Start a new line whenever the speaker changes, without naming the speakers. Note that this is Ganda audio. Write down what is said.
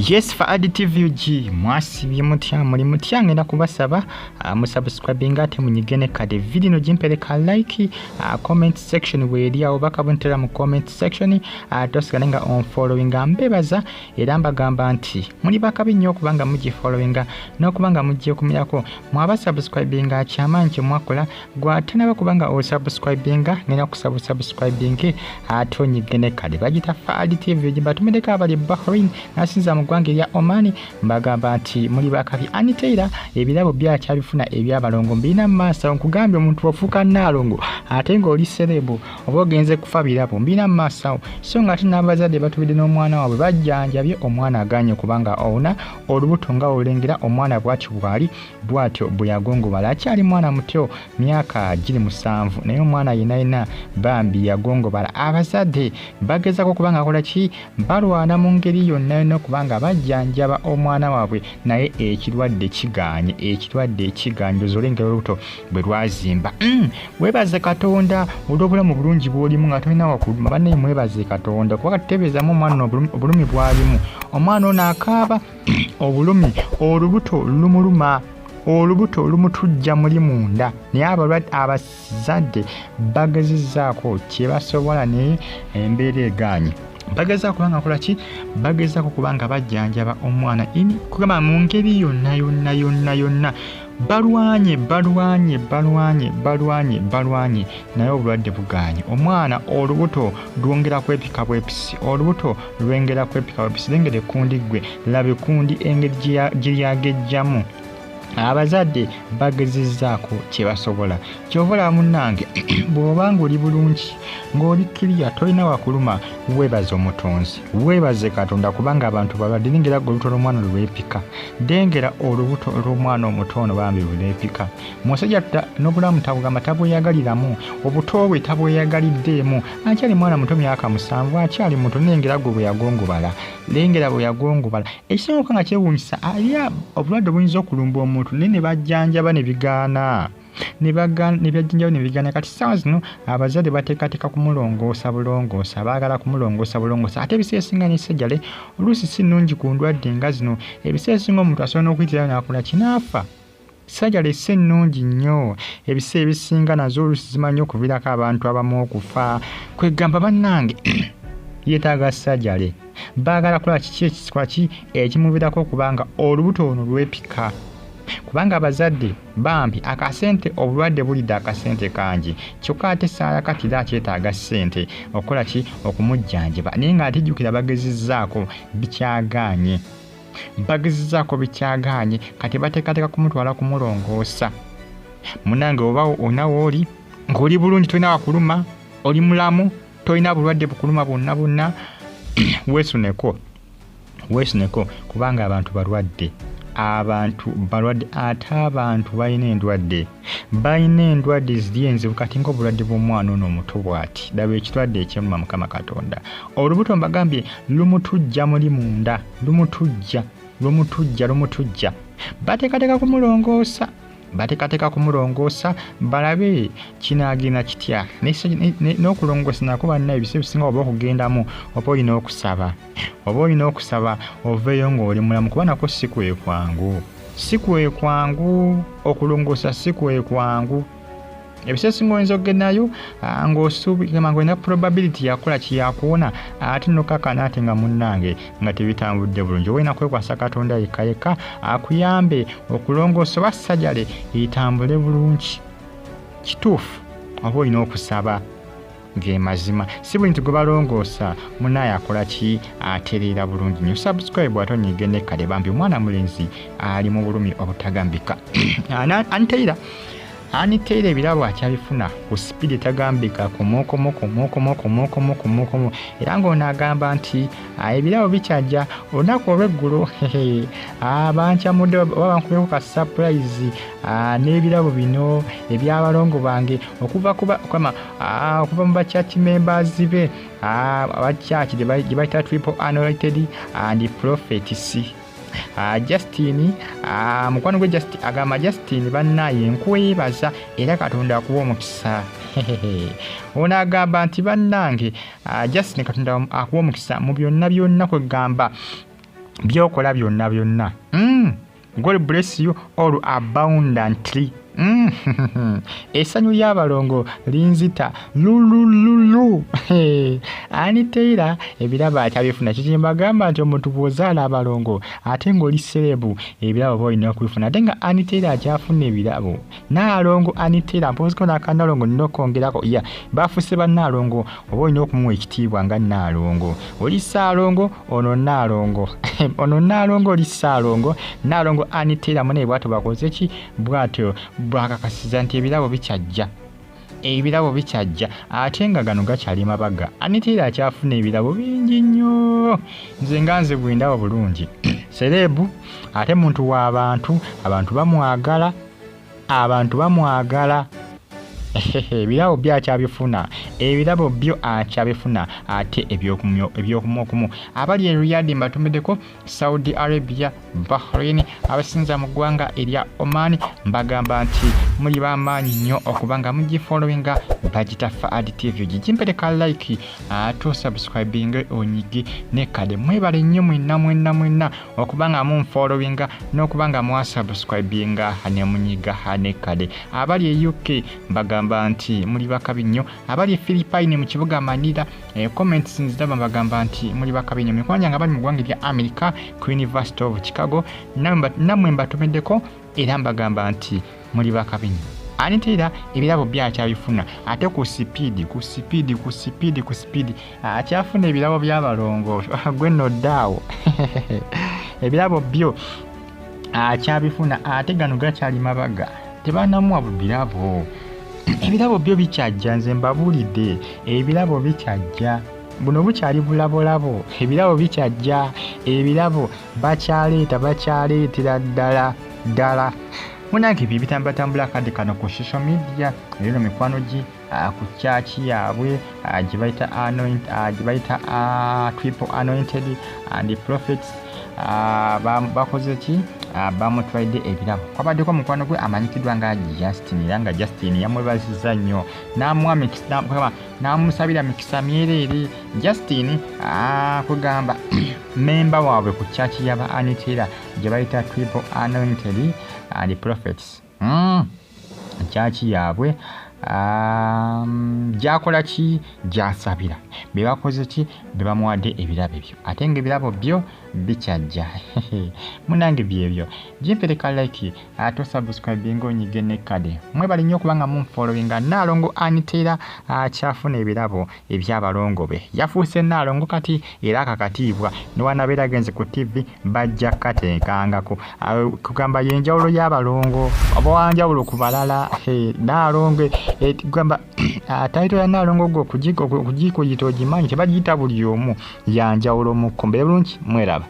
Yes, Faadi TV UG, mwasibye mutya, muli mutya? Ngenda kubasaba musubscribinga ate munyige ne kade video no gimpereka like, comment section weeri awo bakabuntera mu comment section, tosigale nga on following. Mbebaza era mbagamba nti muli bakabi nnyo okubanga mugifollowinga n'okubanga mugyekumyako. Mwaba subscribinga kyamaanyi kye mwakola. Gwatanaba kubanga osubscribinga, ngenda kusaba osubscribinge ate onyige ne kade. Bagita Faadi TV UG, mbatumiddeko abali Bahrain nasinza mu ggwanga erya Oman. Mbagamba nti muli bakabi. Aniteera ebirabo byakyabifuna ebyabalongo mbirina mu maaso. Nkugambye, omuntu ofuuka nnaalongo ate ng'oli celeb oba ogenze kufa birabo, mbirina mu maaso awo. So nga ate n'abazadde batubidde n'omwana waabwe, bajjanjabye omwana aganye kubanga owona olubuto nga olengera omwana bw'atyo bw'ali, bw'atyo bwe yagongobala. Akyali mwana muto, myaka giri 7, naye omwana yenna yenna bambi yagongobala. Abazadde bagezako kubanga akola ki, balwana mu ngeri yonna yonna okubanga bajjanjaba omwana waabwe, naye ekirwadde kiganye, ekirwadde kiganye. Ozolengera olubuto bwe lwazimba. Weebaze Katonda olw'obulamu bulungi bw'olimu nga tolina wakuluma. Bannaye, mwebaze Katonda kuba katutebeezamu omwana obulumi bw'alimu. Omwana ono akaaba obulumi, olubuto lumuluma, olubuto lumutujja muli munda, naye abazadde bagezezzaako kye basobola, naye embeera egaanye. Bagezaako kubanga kola ki, bagezaako kubanga bajjanjaba omwana kugamba mu ngeri yonna yonna yonna yonna. Balwanye, balwanye, balwanye, balwanye, balwanye, naye obulwadde bugaanye. Omwana olubuto lwongera kwepika bwepisi, olubuto lwengera kwepika bwepisi. Lengera ekkundi, ggwe laba ekkundi engeri gye lyagejjamu. Abazadde bagezezzaako kye basobola. Kyova olaba munnange, bw'oba ng'oli bulungi, ng'oli kiriya, tolina wakuluma, weebaze Omutonzi, weebaze Katonda, kubanga abantu balwadde. Lengera gwe olubuto lw'omwana lwepika, lengera olubuto lw'omwana omuto ono bambi lwepika. Musajja n'obulamu tabugamba tabweyagaliramu, obuto bwe tabweyagaliddeemu. Akyali mwana muto, myaka 7, akyali muto. Lengera gwe bwe yagongobala, lengera bwe yagongobala. Ekisinga okuba nga kyewuunyisa, ali obulwadde obuyinza okulumba omuntu naye ne bajjanjaba ne bigaana, ne byajjanjaba ne bigaana. Kati ssaawa zino abazadde bateekateeka kumulongoosa bulongoosa, baagala kumulongoosa bulongoosa. Ate ebiseera ebisinga ne surgery oluusi si nnungi ku ndwadde nga zino. Ebiseera ebisinga omuntu asobola n'okuyitirayo n'akola kinaafa. Surgery si nnungi nnyo, ebiseera ebisinga nazo oluusi zimanyi okuviirako abantu abamu okufa. Kwegamba bannange, yeetaaga surgery. Baagala kulaba kiki ekikola ki ekimuviirako okubanga olubuto luno lwepika, kubanga abazadde bambi akasente, obulwadde bulidde akasente kangi. Kyokka ate saala kati era akyetaaga ssente okukola ki, okumujjanjaba, naye ng'ate jjukira bagezezzaako bikyagaanye, bagezezzaako bikyagaanye. Kati bateekateeka kumutwala kumulongoosa. Munange, oba ona wooli ng'oli bulungi, tolina wakuluma, oli mulamu, tolina bulwadde bukuluma bwonna bwonna, weesuneko, weesuneko, kubanga abantu balwadde, abantu balwadde. Ate abantu balina endwadde, balina endwadde ziri enzibu. Kati ng'obulwadde bw'omwana ono omuto bw'ati, laba ekirwadde ekyemuluma. Mukama Katonda, olubuto mbagambye lumutujja muli munda, lumutujja, lumutujja, lumutujja. Bateekateeka kumulongoosa, bateekateeka kumulongoosa, balabe kinaagenda kitya. N'okulongoosa nako banna ebiseera ebisinga oba okugendamu oba olina okusaba, oba olina okusaba oveeyo ng'oli mulamu, kuba nako si kwe kwangu, si kwe kwangu okulongoosa, si kwe kwangu. Ebiseera ebisinga oyinza okugendayo ng'osuubira ng'olina probability yakola ki, yakuwona, ate nokakana ate nga munnange nga tebitambudde bulungi. Oba olina kwekwasa Katonda yekka yekka akuyambe okulongoosa oba surgery etambule bulungi. Kituufu, oba olina okusaba ge mazima. Si buli nti gwe balongoosa munaaye akola ki, atereera bulungi nnyo. Subscribe ate onyige ne kale. Bambi omwana mulenzi ali mu bulumi obutagambika. Anteira, aniteera ebirabo akyabifuna ku sipiidi etagambika, kumukumu kumukumu kumukumu kumukumu. Era ng'ono agamba nti ebirabo bikyajja. Olunaku olw'eggulo bankyamudde oba bankubeko ka surprise n'ebirabo bino ebyabalongo bange okuva okuva mu bachurch members be, abachurch gye bayita Triple Anointed and Prophets. Justin, mukwano gwe Justin agamba, "Justin bannaye nkwebaza era Katonda akuwa omukisa." Ono agamba nti, "Bannange, Justin, Katonda akuwa omukisa mu byonna byonna." Kwegamba Byokola byonna byonna. God bless you all abundantly. Essanyu ly'abalongo linzita lulululu. Annie Taylor ebirabo akyabifuna. Kiki mbagamba nti omuntu bw'ozaala abalongo ate ng'oli celeb, ebirabo oba olina okubifuna. Ate nga Annie Taylor akyafuna ebirabo. Nnaalongo Annie Taylor, mpoziko n'akanalongo nina okwongerako, ya bafuuse bannaalongo, oba olina okumuwa ekitiibwa nga nnaalongo. Oli ssaalongo, ono nnaalongo, ono nnaalongo, oli ssaalongo. Nnaalongo Annie Taylor munaye bw'atyo bakoze ki, bw'atyo bwakakasiza nti ebirabo bikyajja, ebirabo bikyajja, ate nga gano gakyali mabaga. Annie Taylor akyafuna ebirabo bingi nnyo. Nze nga nze bwe ndaba bulungi, celeb ate muntu w'abantu, abantu bamwagala, abantu bamwagala. Ebirabo byo akyabifuna, ebirabo byo akyabifuna, ate ebyokumuokumu. Abali e Riyadh mbatumiddeko, Saudi Arabia, Bahrain, abasinza mu ggwanga erya Oman, mbagamba nti muli b'amaanyi nnyo okuba nga mugifollowinga bagita Faad TV. Gigimpereka like ate osubscribinge onyige ne kade. Mwebale nnyo mwenna mwenna mwenna okuba nga munfollowinga n'okuba nga mwasubscribinga ne munyiga ne kade. Abali e UK mbagamba nti muli bakabi nnyo. Abali e Philippine mu kibuga Manila, comments nziraba, mbagamba nti muli bakabi nnyo. Mikwano gyange abali mu ggwanga erya America ku University of Chicago, nammwe mbatumiddeko era mbagamba nti muli bakabi nnyo. Annie Taylor ebirabo byakyabifuna ate ku speed, ku speed, ku speed, ku speed akyafuna ebirabo by'abalongo. Gwe nno ddaawo, ebirabo byo akyabifuna, ate gano gakyali mabaga, tebanamuwa birabo. Ebirabo byo bikyajja, nze mbabuulidde, ebirabo bikyajja. Buno bukyali bulabolabo, ebirabo bikyajja, ebirabo bakyaleeta, bakyaleetera ddala ddala. Munange ebyo ebitambulatambula akadde kano ku social media. Era mikwano gi ku kyaki yaabwe gye bayita Triple Anointed and Prophets bakoze ki? Bamutwalidde ebirabo. Kwabaddeko mukwano gwe amanyikiddwa nga Justin, era nga Justin yamwebaziza nnyo n'amuwa, n'amusabira mikisa myereere. Justin kugamba memba waabwe ku kyaki yaba Annie Taylor gye bayita Triple Anointed and Prophets. Kyaki yaabwe gyakola ki, gyasabira, be bakoze ki, be bamuwadde ebirabo ebyo, ate nga ebirabo byo bikyajja. Munange byebyo, gimpereka like ate osubscribinga onyige ne kade. Mwebale nnyo okuba nga munfollowinga. Nnaalongo Annie Taylor akyafuna ebirabo ebyabalongo be. Yafuuse nnaalongo kati, era akakatiibwa newanabeera agenze ku TV bajja kateekangako kugamba yenjawulo y'abalongo, oba wanjawulo ku balala. Nnaalongo kugamba title ya nnaalongo gwe okugikuyita ogimanyi, tebagiyita buli omu, yanjawulo mukko. Mbeere bulungi, mweraba.